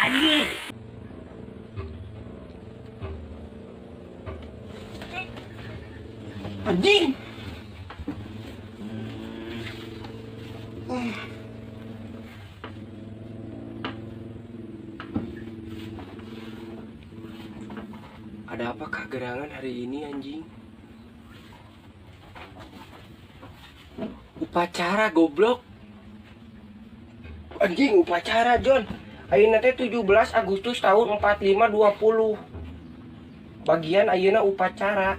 Anjing. Anjing. Ada apakah gerangan hari ini, anjing? Upacara, goblok. Anjing, upacara, John. Ayeuna teh 17 Agustus tahun 4520. Bagian ayeuna upacara.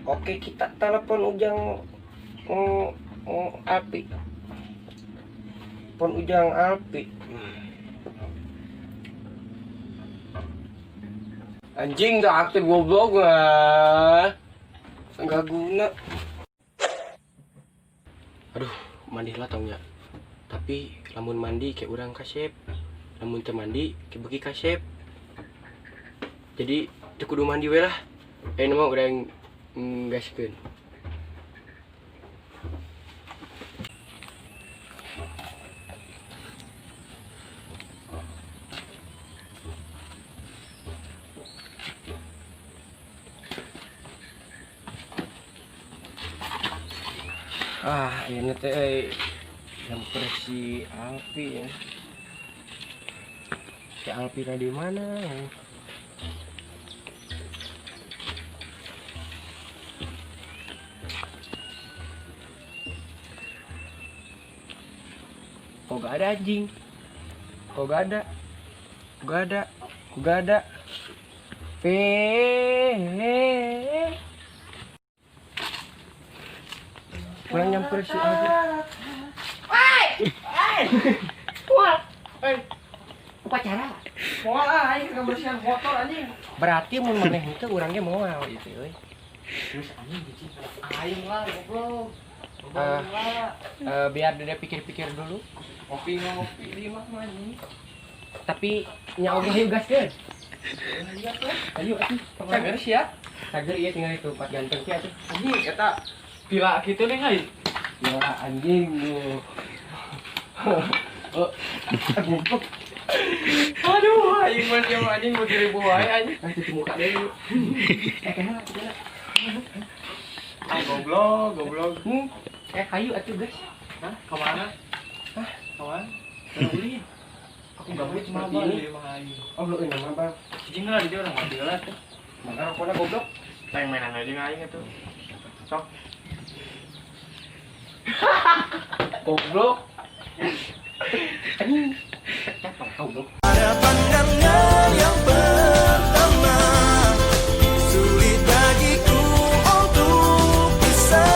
Oke, kita telepon Ujang Alpi. Telepon Ujang Alpi. Anjing gak aktif, goblok, ah. Nggak guna. Aduh, mandi lah tau nya. Tapi lamun mandi kayak urang kasep. Lamun teu mandi kayak beuki kasep. Jadi teu kudu mandi we lah. Ayeuna mah urang gaskeun. Ah, ini teh nyamper si Alpi ya. Si Alpi di mana ya? Kok gak ada, anjing? Kok gak ada? Kok gak ada? Kok gak ada? Kurang nyamper si Alpi. Woi! Wah, upacara. Moal ah, aing kebersihan motor, anjing. Berarti mun maneh henteu urang ge moal gitu euy. Terus anjing biji aing lah, goblok. Eh, Goblok lah. Biar Dede pikir-pikir dulu. Ngopi ngopi di mah mah, anjing. Tapi nya ogah yuk gaskeun. Ayo atuh. Cager sih ya. Cager ieu tinggal itu empat ganteng sih atuh. Anjing eta pila kitu nih hai. Ya anjing lu. Oh, goblok. Aduh, aing mah sia mah, anjing beuki ribuh wae, anjing. Ah, cuci muka deui. Eh, kena kena. Ah, goblok, goblok. Eh, hayu atuh guys. Hah, kemana? Hah? Kemana? Kalau beli. Aku gak boleh seperti Mabal ini. di mah aing. Oh, lu ini mabal. Cicing lah di dia orang mati lah tuh. Mana rokoknya, goblok? Pengen mainan aja aing itu. Sok. Goblok. Anjing. Capek goblok. Pada pandangan yang pertama, sulit bagiku untuk bisa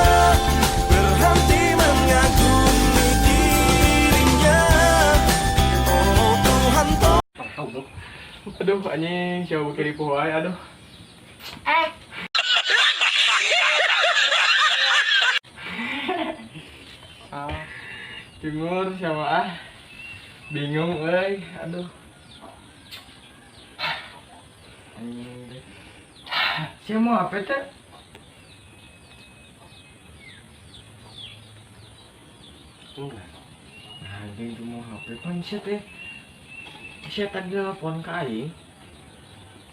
berhenti mengagumi dirinya. Oh Tuhan. Goblok. Aduh, anjing, siapa beuki ripuh wae, aduh. Eh. Ah, timur sama ah. Bingung euy, aduh. Anjing deh. Sia mau apa teh? Enggak. Nah, anjing tuh mau HP pan sia teh. Sia tadi nelpon ka aing.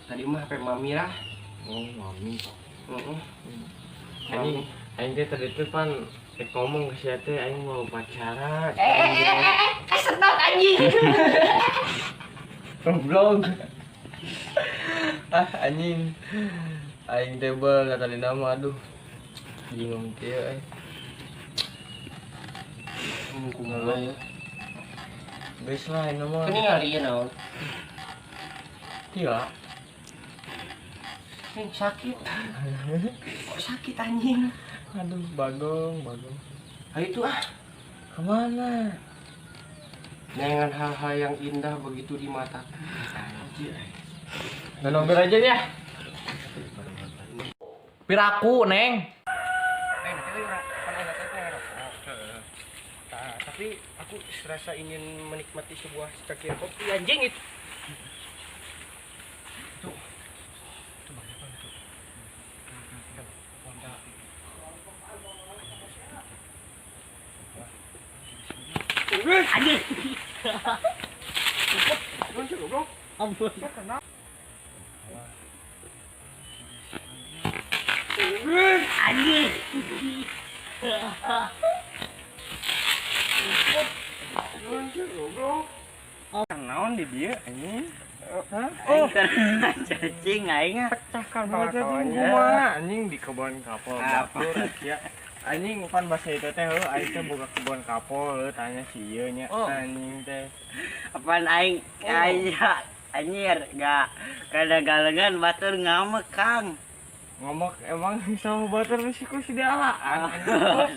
Tadi mah HP mami lah. Oh, mami. Heeh. Anjing, aing teh tadi teh pan rek ngomong ke sia teh aing mau pacaran. Sedot anjing. Goblok. Ah, anjing. Aing teh beuh tadi nama aduh. Bingung kieu euy. Kumaha ya? Geus lah ini mah. Ini ngali ya naon? Gila. Ini sakit. Kok sakit, anjing? Aduh, bagong, bagong. Ayo tuh ah. Kemana? Dengan hal-hal yang indah begitu di mata. Anjir. Nah, nobar aja ya. Piraku, Neng. Nah, tapi aku serasa ingin menikmati sebuah secangkir kopi, anjing itu. Tuh. Itu banyak banget tuh. Honda. Anjing. Goblok. Ampun. Anjing. Naon di dieu anjing? Oh, cacing aing ah. Pecahkan kawan-kawannya. Kumaha anjing di kebon kapol batur ya. Anjing pan bahasa itu teh heuh aing teh boga kebon kapol heuh tanya si ieu nya anjing teh. Apaan aing aya anjir gak kada galengan batur ngamek Kang. Ngomong emang sama batur risiko si dialaan.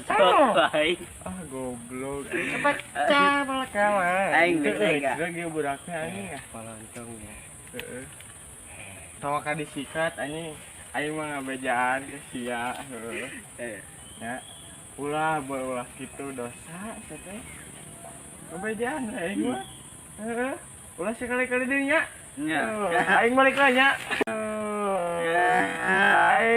Sok aing. Ah goblok. Pecah kawan. Aing bete ga. Lagi budaknya anjing ah. Palontong ya. Heeh. Sama ka disikat anjing. Aing mah ngabejaan ke sia heuh. Ya. Ulah beulah kitu dosa sia teh. Ngabejaan aing mah. Heeh. Ulah sekali-kali deui nya. Nya. Aing balik lah nya. Aing